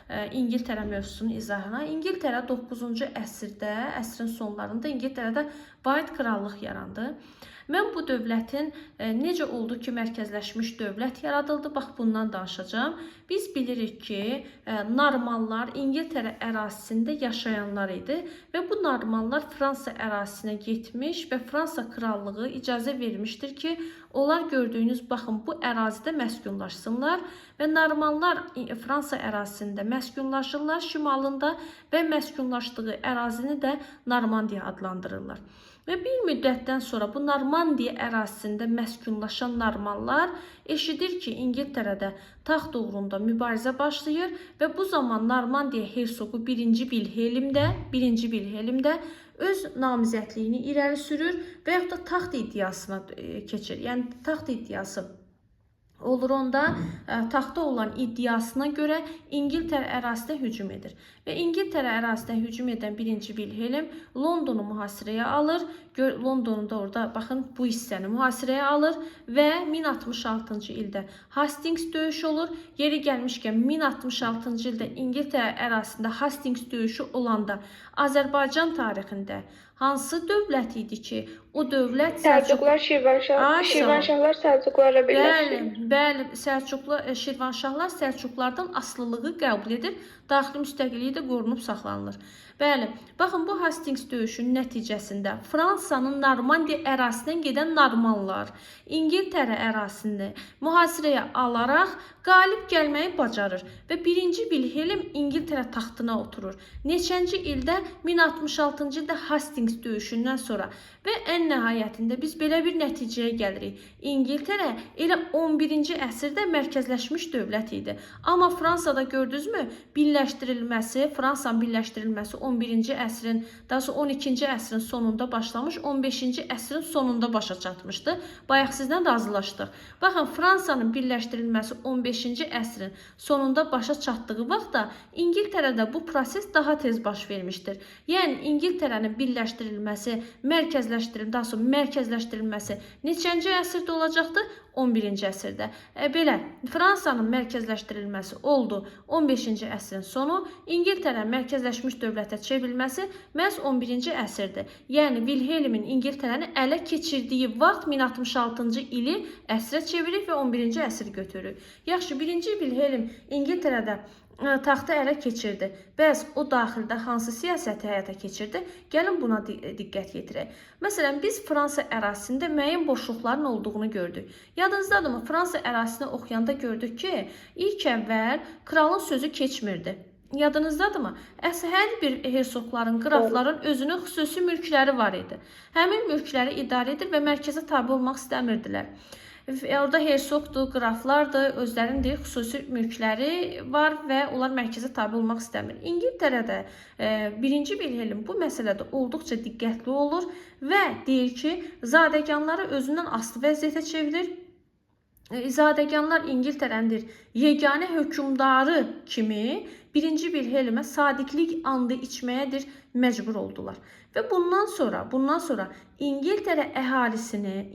İngiltərə mövzusunun izahına. İngiltərə 9-cu əsrdə, əsrin sonlarında İngiltərədə vahid krallıq yarandı. Mən bu dövlətin necə oldu ki, mərkəzləşmiş dövlət yaradıldı, bax bundan danışacağam. Biz bilirik ki, Normanlar İngiltərə ərazisində yaşayanlar idi və bu Normanlar Fransa ərazisinə getmiş və Fransa krallığı icazə vermişdir ki, onlar gördüyünüz baxın bu ərazidə məskunlaşsınlar və Normanlar Fransa ərazisində məskunlaşırlar şimalında və məskunlaşdığı ərazini də Normandiya adlandırırlar. Və bir müddətdən sonra bu Normandiya ərazisində məskunlaşan Normanlar eşidir ki, İngiltərədə taxt uğrunda mübarizə başlayır və bu zaman Normandiya hersoqu 1-ci Wilhelm də öz namizədliyini irəli sürür və yaxud da taxt iddiasına keçir. Yəni taxt iddiası olur onda, taxta olan iddiasına görə İngiltərə ərazisinə hücum edir. Və İngiltərə ərazisinə hücum edən 1-ci Wilhelm Londonu mühasirəyə alır. Londonu da orada baxın bu hissəni mühasirəyə alır və 1066-cı ildə Hastings döyüşü olur. Yeri gəlmişkən 1066-cı ildə İngiltərə ərazisində Hastings döyüşü olanda Azərbaycan tarixində hansı dövlət idi ki, o dövlət Səlcuqlar, Ay, sağ ol. Şirvanşahlar Səlcuqlarla birləşir. Bəli, bəli, Səlcuqlu Şirvanşahlar Səlcuqlardan asılılığı qəbul edir, daxili müstəqilliyi də qorunub saxlanılır. Bəli, baxın bu Hastings döyüşünün nəticəsində Fransanın Normandiya ərazisindən gedən Normanlar İngiltərə ərazisini mühasirəyə alaraq qalib gəlməyi bacarır və 1-ci Wilhelm İngiltərə taxtına oturur. Neçənci ildə? 1066-cı ildə Hastings döyüşündən sonra və ən nəhayətində biz belə bir nəticəyə gəlirik. İngiltərə elə 11-ci əsrdə mərkəzləşmiş dövlət idi. Amma Fransada gördünüzmü? Birləşdirilməsi, Fransanın birləşdirilməsi 11-ci əsrin, daha sonra 12-ci əsrin sonunda başlamış, 15-ci əsrin sonunda başa çatmışdı. Bayaq sizdən razılaşdıq. Baxın, Fransanın birləşdirilməsi 15-ci əsrin sonunda başa çatdığı vaxtda İngiltərədə bu proses daha tez baş vermişdir. Yəni İngiltərənin birləşdirilməsi, mərkəzləşdirilməsi, daha sonra mərkəzləşdirilməsi neçənci əsrdə olacaqdı? 11-ci əsrdə. Belə, Fransanın mərkəzləşdirilməsi oldu 15-ci əsrin sonu, İngiltərə mərkəzləşmiş dövlətə çevrilməsi məhz 11-ci əsrdir. Yəni Wilhelmin İngiltərəni ələ keçirdiyi vaxt 1066-cı ili əsrə çevirik və 11-ci əsr götürürük. Yaxşı, 1-ci Wilhelm İngiltərədə taxtı ələ keçirdi. Bəs o daxildə hansı siyasəti həyata keçirdi? Gəlin buna diqqət yetirək. Məsələn, biz Fransa ərazisində müəyyən boşluqların olduğunu gördük. Yadınızdadırmı? Fransa ərazisini oxuyanda gördük ki, ilk əvvəl kralın sözü keçmirdi. Yadınızdadırmı? Əslində hər bir hersoqların, qrafların özünün xüsusi mülkləri var idi. Həmin mülkləri idarə edir və mərkəzə tabe olmaq istəmirdilər. Orada hersoqdur, qraflardır, özlərinin deyir, xüsusi mülkləri var və onlar mərkəzə tabe olmaq istəmir. İngiltərədə 1-ci Wilhelm bu məsələdə olduqca diqqətli olur və deyir ki, zadəganları özündən asılı vəziyyətə çevirir. Zadəganlar İngiltərənin yeganə hökmdarı kimi 1-ci Wilhelmə sadiqlik andı içməyədir məcbur oldular. Və bundan sonra İngiltərə əhalisini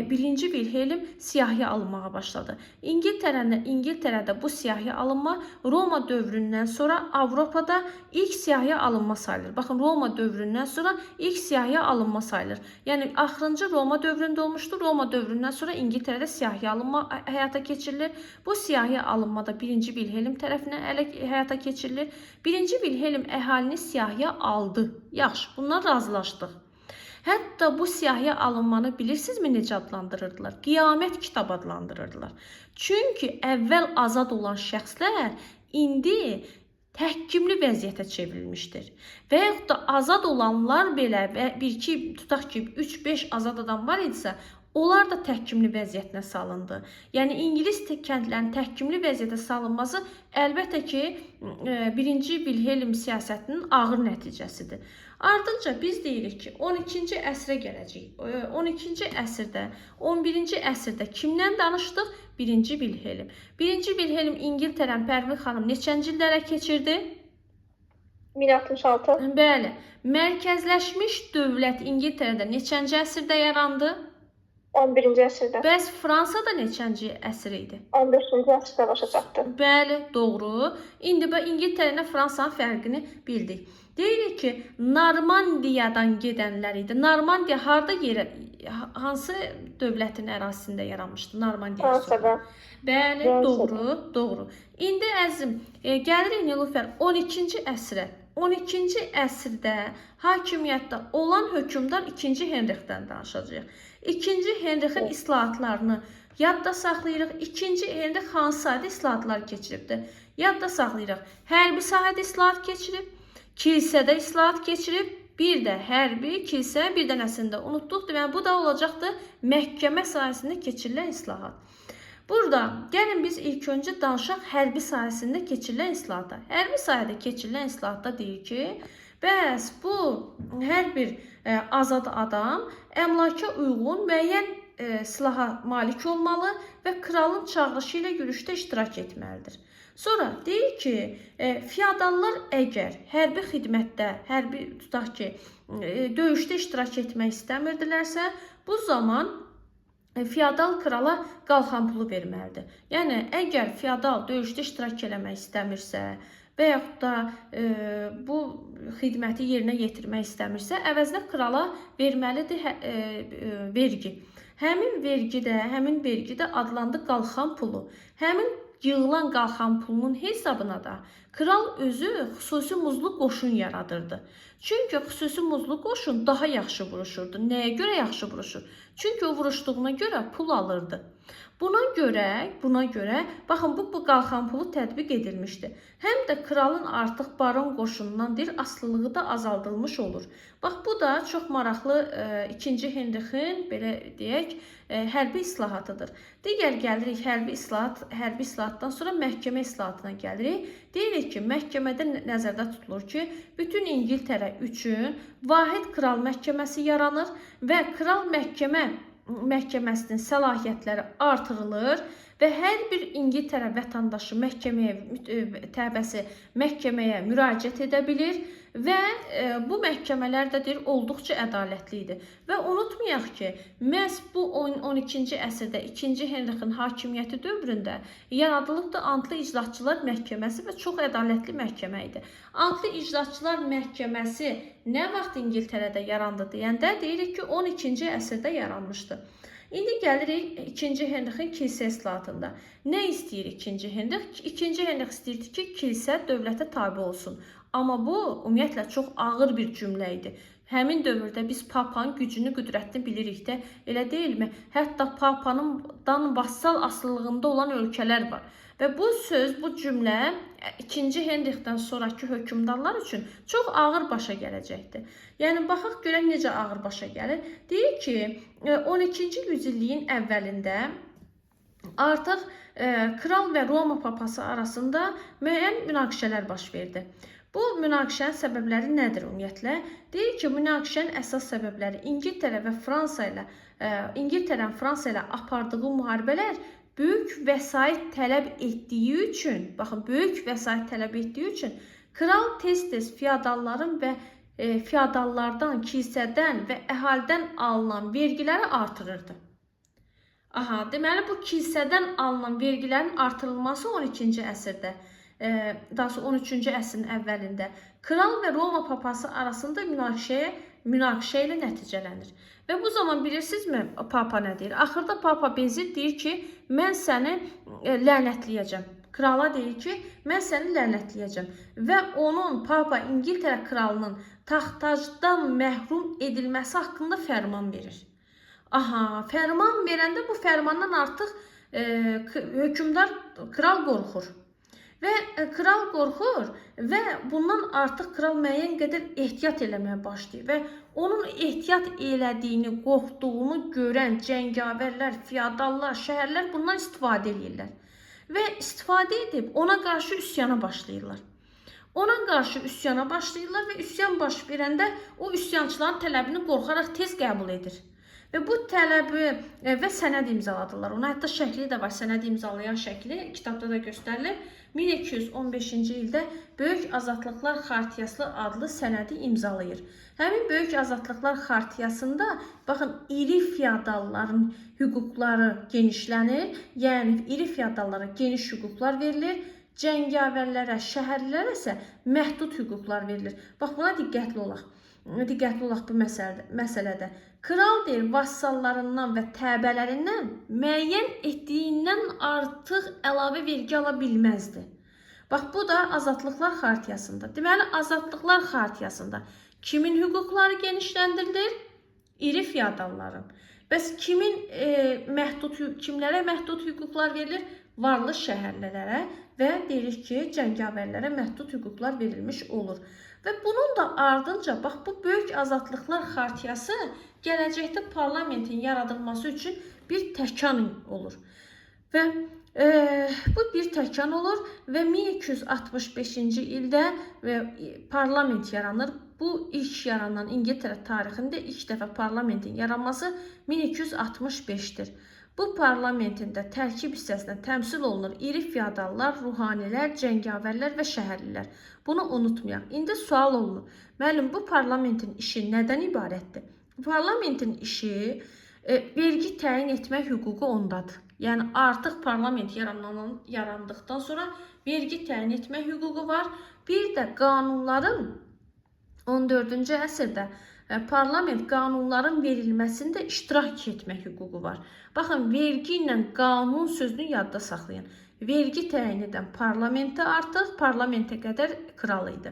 1-ci Wilhelm siyahıya alınmağa başladı. İngiltərədə bu siyahıya alınma Roma dövründən sonra Avropada ilk siyahıya alınma sayılır. Baxın, Roma dövründən sonra ilk siyahıya alınma sayılır. Yəni axırıncı Roma dövründə olmuşdu. Roma dövründən sonra İngiltərədə siyahıya alınma həyata keçirilir. Bu siyahıya alınma da 1-ci Wilhelm tərəfindən həyata keçirilir. 1-ci Wilhelm əhalini siyahıya aldı. Yaxşı, bundan razılaşdıq. Hətta bu siyahıya alınmanı bilirsinizmi necə adlandırırdılar? Qiyamət kitabı adlandırırdılar. Çünki əvvəl azad olan şəxslər indi təhkimli vəziyyətə çevrilmişdir. Və yaxud da azad olanlar belə və bir-iki, tutaq ki, 3-5 azad adam var idisə, onlar da təhkimli vəziyyətinə salındı. Yəni İngilis kəndlərinin təhkimli vəziyyətə salınması əlbəttə ki, 1-ci Wilhelm siyasətinin ağır nəticəsidir. Ardınca biz deyirik ki, 12-ci əsrə gələcəyik. 12-ci əsrdə, 11-ci əsrdə kimdən danışdıq? 1-ci Wilhelm. 1-ci Wilhelm İngiltərənin Pərvin xanım neçənci ildə ələ keçirdi? 1066. Bəli. Mərkəzləşmiş dövlət İngiltərədə neçənci əsrdə yarandı? 11-ci əsrdə. Bəs Fransada neçənci əsr idi? 15-ci əsrdə başa çatdı. Bəli, doğru. İndi bu İngiltərə ilə Fransanın fərqini bildik. Deyirik ki, Normandiyadan gedənlər idi. Normandiya harda yerə, hansı dövlətin ərazisində yaranmışdı? Normandiya. Fransada. Bəli, Fransada. doğru, doğru. İndi əzizim, gəlirik Nilüfər 12-ci əsrə. 12-ci əsrdə hakimiyyətdə olan hökmdar 2-ci Henrixdən danışacağıq. 2-ci Henrixin islahatlarını yadda saxlayırıq. 2-ci Henrix hansı sahədə islahatlar keçiribdi? Yadda saxlayırıq. Hərbi sahədə islahat keçirib, kilsədə islahat keçirib, bir də hərbi, kilsə, bir dənəsini də unutduq. Deməli, bu da olacaqdı məhkəmə sahəsində keçirilən islahat. Burada gəlin biz ilk öncə danışaq hərbi sahəsində keçirilən islahata. Hərbi sahədə keçirilən islahatda deyir ki, bəs bu hər bir azad adam əmlaka uyğun müəyyən silaha malik olmalı və kralın çağırışı ilə yürüşdə iştirak etməlidir. Sonra deyir ki, feodallar əgər hərbi xidmətdə, hərbi tutaq ki, döyüşdə iştirak etmək istəmirdilərsə, bu zaman feodal krala qalxan pulu verməlidir. Yəni əgər feodal döyüşdə iştirak eləmək istəmirsə və yaxud da bu xidməti yerinə yetirmək istəmirsə, əvəzinə krala verməlidir vergi. Həmin vergi də adlandı qalxan pulu. Həmin yığılan qalxan pulunun hesabına da kral özü xüsusi muzlu qoşun yaradırdı. Çünki xüsusi muzlu qoşun daha yaxşı vuruşurdu. Nəyə görə yaxşı vuruşur? Çünki o vuruşduğuna görə pul alırdı. Buna görə baxın bu qalxan pulu tətbiq edilmişdi. Həm də kralın artıq baron qoşunundan deyir asılılığı da azaldılmış olur. Bax bu da çox maraqlı 2-ci Henrixin belə deyək, hərbi islahatıdır. Digər gəlirik hərbi islahatdan sonra məhkəmə islahatına gəlirik. Deyirik ki, məhkəmədə nəzərdə tutulur ki, bütün İngiltərə üçün vahid kral məhkəməsi yaranır və kral məhkəməsinin səlahiyyətləri artırılır və hər bir İngiltərə vətəndaşı məhkəməyə təbəəsi məhkəməyə müraciət edə bilir və bu məhkəmələr də deyir olduqca ədalətli idi. Və unutmayaq ki, məhz bu 12-ci əsrdə 2-ci Henrixin hakimiyyəti dövründə yaradılıbdı Antlı İclasçılar Məhkəməsi və çox ədalətli məhkəmə idi. Antlı İclasçılar Məhkəməsi nə vaxt İngiltərədə yarandı deyəndə deyirik ki, 12-ci əsrdə yaranmışdı. İndi gəlirik 2-ci Henrixin kilsə islahatında. Nə istəyir 2-ci Henrix? 2-ci Henrix istəyirdi ki, kilsə dövlətə tabe olsun. Amma bu ümumiyyətlə çox ağır bir cümlə idi. Həmin dövrdə biz papanın gücünü, qüdrətini bilirik də, elə deyilmi? Hətta papanın vassal asılılığında olan ölkələr var. Və bu söz, bu cümlə 2-ci Henrixdən sonrakı hökmdarlar üçün çox ağır başa gələcəkdi. Yəni baxaq görək necə ağır başa gəlir. Deyir ki, 12-ci yüzilliyin əvvəlində artıq kral və Roma papası arasında müəyyən münaqişələr baş verdi. Bu münaqişənin səbəbləri nədir ümumiyyətlə? Deyir ki, münaqişənin əsas səbəbləri İngiltərə və Fransa ilə İngiltərənin Fransa ilə apardığı müharibələr böyük vəsait tələb etdiyi üçün, baxın, böyük vəsait tələb etdiyi üçün kral tez-tez feodalların və feodallardan, kilsədən və əhalidən alınan vergiləri artırırdı. Aha, deməli bu kilsədən alınan vergilərin artırılması 12-ci əsrdə, daha sonra 13-cü əsrin əvvəlində kral və Roma papası arasında münaqişə ilə nəticələnir. Və bu zaman bilirsinizmi papa nə deyir? Axırda papa bezir, deyir ki, mən səni lənətləyəcəm. Krala deyir ki, mən səni lənətləyəcəm. Və onun papa İngiltərə kralının taxt-tacdan məhrum edilməsi haqqında fərman verir. Aha, fərman verəndə bu fərmandan artıq hökmdar kral qorxur. Və kral qorxur və bundan artıq kral müəyyən qədər ehtiyat eləməyə başlayır və onun ehtiyat elədiyini, qorxduğunu görən cəngavərlər, feodallar, şəhərlər bundan istifadə eləyirlər. Və istifadə edib ona qarşı üsyana başlayırlar. Ona qarşı üsyana başlayırlar və üsyan baş verəndə o üsyançıların tələbini qorxaraq tez qəbul edir. Və bu tələbi və sənəd imzaladırlar. Ona hətta şəkli də var, sənəd imzalayan şəkli kitabda da göstərilir. 1215-ci ildə Böyük Azadlıqlar Xartiyası adlı sənədi imzalayır. Həmin Böyük Azadlıqlar Xartiyasında baxın iri feodalların hüquqları genişlənir. Yəni iri feodallara geniş hüquqlar verilir. Cəngavərlərə, şəhərlilərə isə məhdud hüquqlar verilir. Bax buna diqqətli olaq. Diqqətli olaq bu məsələdə. Kral deyir vassallarından və təbələrindən müəyyən etdiyindən artıq əlavə vergi ala bilməzdi. Bax bu da Azadlıqlar Xartiyasında. Deməli Azadlıqlar Xartiyasında kimin hüquqları genişləndirilir? İri feodalların. Bəs kimin kimlərə məhdud hüquqlar verilir? Varlı şəhərlilərə və deyirik ki, cəngavərlərə məhdud hüquqlar verilmiş olur. Və bunun da ardınca bax bu Böyük Azadlıqlar Xartiyası gələcəkdə parlamentin yaradılması üçün bir təkan olur. Və bu bir təkan olur və 1265-ci ildə parlament yaranır. Bu ilk yaranan İngiltərə tarixində ilk dəfə parlamentin yaranması 1265-dir. Bu parlamentin də tərkib hissəsində təmsil olunur iri feodallar, ruhanilər, cəngavərlər və şəhərlilər. Bunu unutmayaq. İndi sual olunur. Müəllim, bu parlamentin işi nədən ibarətdir? Parlamentin işi vergi təyin etmək hüququ ondadır. Yəni artıq parlament yarandıqdan sonra vergi təyin etmək hüququ var. Bir də qanunların 14-cü əsrdə parlament qanunların verilməsində iştirak etmək hüququ var. Baxın, vergi ilə qanun sözünü yadda saxlayın. Vergi təyin edən parlamentdə artıq parlamentə qədər kral idi.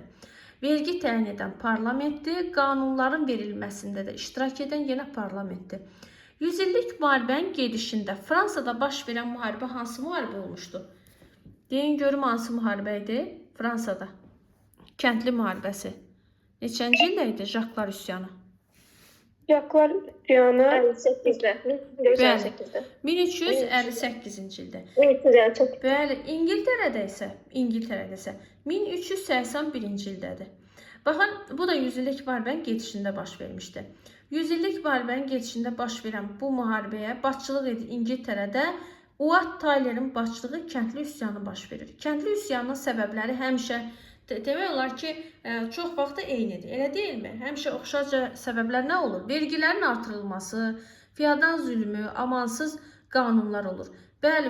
Vergi təyin edən parlamentdir, qanunların verilməsində də iştirak edən yenə parlamentdir. 100 illik müharibənin gedişində Fransada baş verən müharibə hansı müharibə olmuşdu? Deyin görüm hansı müharibə idi Fransada? Kəndli müharibəsi. Neçənci ildə idi Jaklar üsyanı? Jaklar üsyanı 58-də. 1458-də. 1358-ci ildə. 1358. Bəli, İngiltərədə isə 1381-ci ildədir. Baxın, bu da 100 illik müharibənin gedişində baş vermişdi. 100 illik müharibənin gedişində baş verən bu müharibəyə başçılıq edir İngiltərədə Uat Taylerin başçılığı kəndli üsyanı baş verir. Kəndli üsyanının səbəbləri həmişə demək olar ki, çox vaxt eynidir. Elə deyilmi? Həmişə oxşar səbəblər nə olur? Vergilərin artırılması, feodal zülmü, amansız qanunlar olur. Bəli,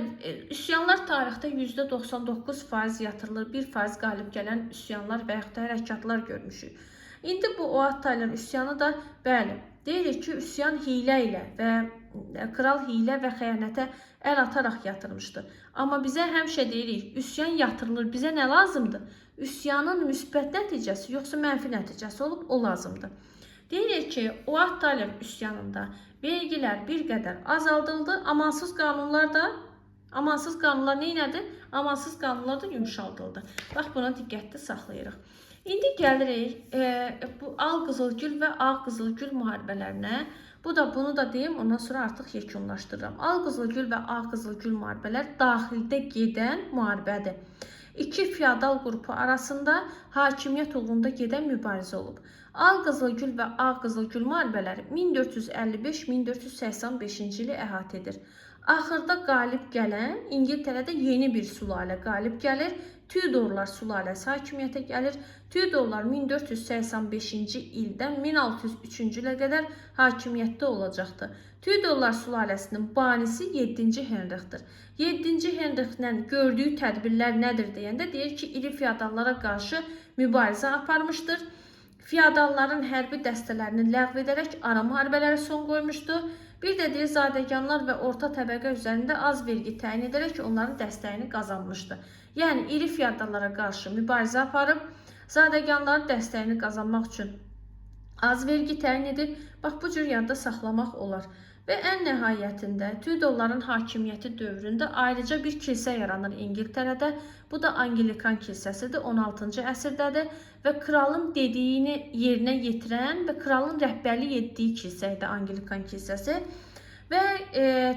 üsyanlar tarixdə %99% yatırılır, 1% qalib gələn üsyanlar və yaxud da hərəkatlar görmüşük. İndi bu Uat Tayler üsyanı da, bəli, deyirik ki, üsyan hiylə ilə və kral hiylə və xəyanətə əl ataraq yatırmışdı. Amma bizə həmişə deyirik, üsyan yatırılır, bizə nə lazımdır? Üsyanın müsbət nəticəsi yoxsa mənfi nəticəsi olub, o lazımdır. Deyirik ki, Uat Tayler üsyanında vergilər bir qədər azaldıldı, amansız qanunlar nə elədi? Amansız qanunlar da yumşaldıldı. Bax buna diqqətli saxlayırıq. İndi gəlirik bu Al Qızılgül və Ağ Qızılgül müharibələrinə. Bunu da deyim, ondan sonra artıq yekunlaşdırıram. Al Qızılgül və Ağ Qızılgül müharibələr daxildə gedən müharibədir. İki feodal qrupu arasında hakimiyyət uğrunda gedən mübarizə olub. Al Qızılgül və Ağ Qızılgül müharibələri 1455-1485-ci ili əhatə edir. Axırda qalib gələn İngiltərədə yeni bir sülalə qalib gəlir. Tudorlar sülaləsi hakimiyyətə gəlir. Tudorlar 1485-ci ildən 1603-cü ilə qədər hakimiyyətdə olacaqdır. Tudorlar sülaləsinin banisi 7-ci Henrixdir. 7-ci Henrixlə gördüyü tədbirlər nədir deyəndə deyir ki, iri feodallara qarşı mübarizə aparmışdır. Feodalların hərbi dəstələrini ləğv edərək ara müharibələrə son qoymuşdu. Bir də deyir, zadəganlar və orta təbəqə üzərində az vergi təyin edərək onların dəstəyini qazanmışdı. Yəni iri feodallara qarşı mübarizə aparıb, zadəganların dəstəyini qazanmaq üçün az vergi təyin edib. Bax bu cür yadda saxlamaq olar. Və ən nəhayətində Tudorların hakimiyyəti dövründə ayrıca bir kilsə yaranır İngiltərədə. Bu da Anglikan kilsəsidir, 16-cı əsrdədir və kralın dediyini yerinə yetirən və kralın rəhbərlik etdiyi kilsə idi Anglikan kilsəsi. Və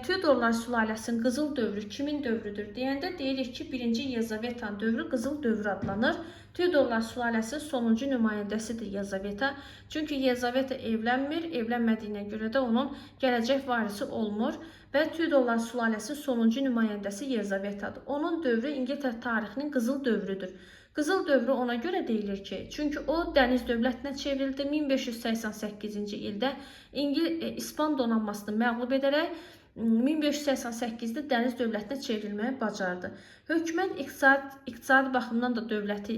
Tudorlar sülaləsinin qızıl dövrü kimin dövrüdür deyəndə deyirik ki, 1-ci Yelizavetanın dövrü qızıl dövrü adlanır. Tudorlar sülaləsinin sonuncu nümayəndəsidir Yelizaveta. Çünki Yelizaveta evlənmir, evlənmədiyinə görə də onun gələcək varisi olmur. Və Tudorlar sülaləsinin sonuncu nümayəndəsi Yelizavetadır. Onun dövrü İngiltərə tarixinin qızıl dövrüdür. Qızıl dövrü ona görə deyilir ki, çünki o dəniz dövlətinə çevrildi. 1588-ci ildə İspan donanmasını məğlub edərək 1588-də dəniz dövlətinə çevrilməyi bacardı. Hökumət iqtisadi baxımdan da dövləti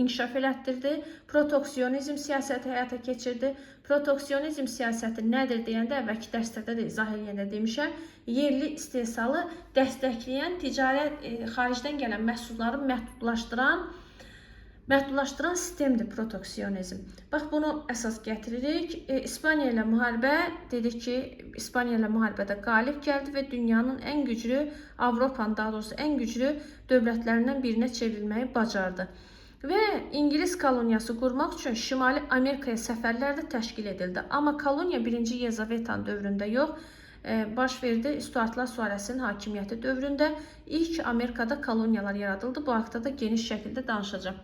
inkişaf elətdirdi. Proteksionizm siyasəti həyata keçirdi. Proteksionizm siyasəti nədir deyəndə əvvəlki dərslərdə də izah eləyəndə demişəm. Yerli istehsalı dəstəkləyən, ticarət xaricdən gələn məhsulları məhdudlaşdıran sistemdir proteksionizm. Bax bunu əsas gətiririk. İspaniya ilə müharibə dedik ki, İspaniya ilə müharibədə qalib gəldi və dünyanın ən güclü, Avropanın daha doğrusu ən güclü dövlətlərindən birinə çevrilməyi bacardı. Və İngilis koloniyası qurmaq üçün Şimali Amerikaya səfərlər də təşkil edildi. Amma koloniya 1-ci Yelizavetanın dövründə yox, baş verdi Stuartlar sülaləsinin hakimiyyəti dövründə ilk Amerikada koloniyalar yaradıldı. Bu haqda da geniş şəkildə danışacağam.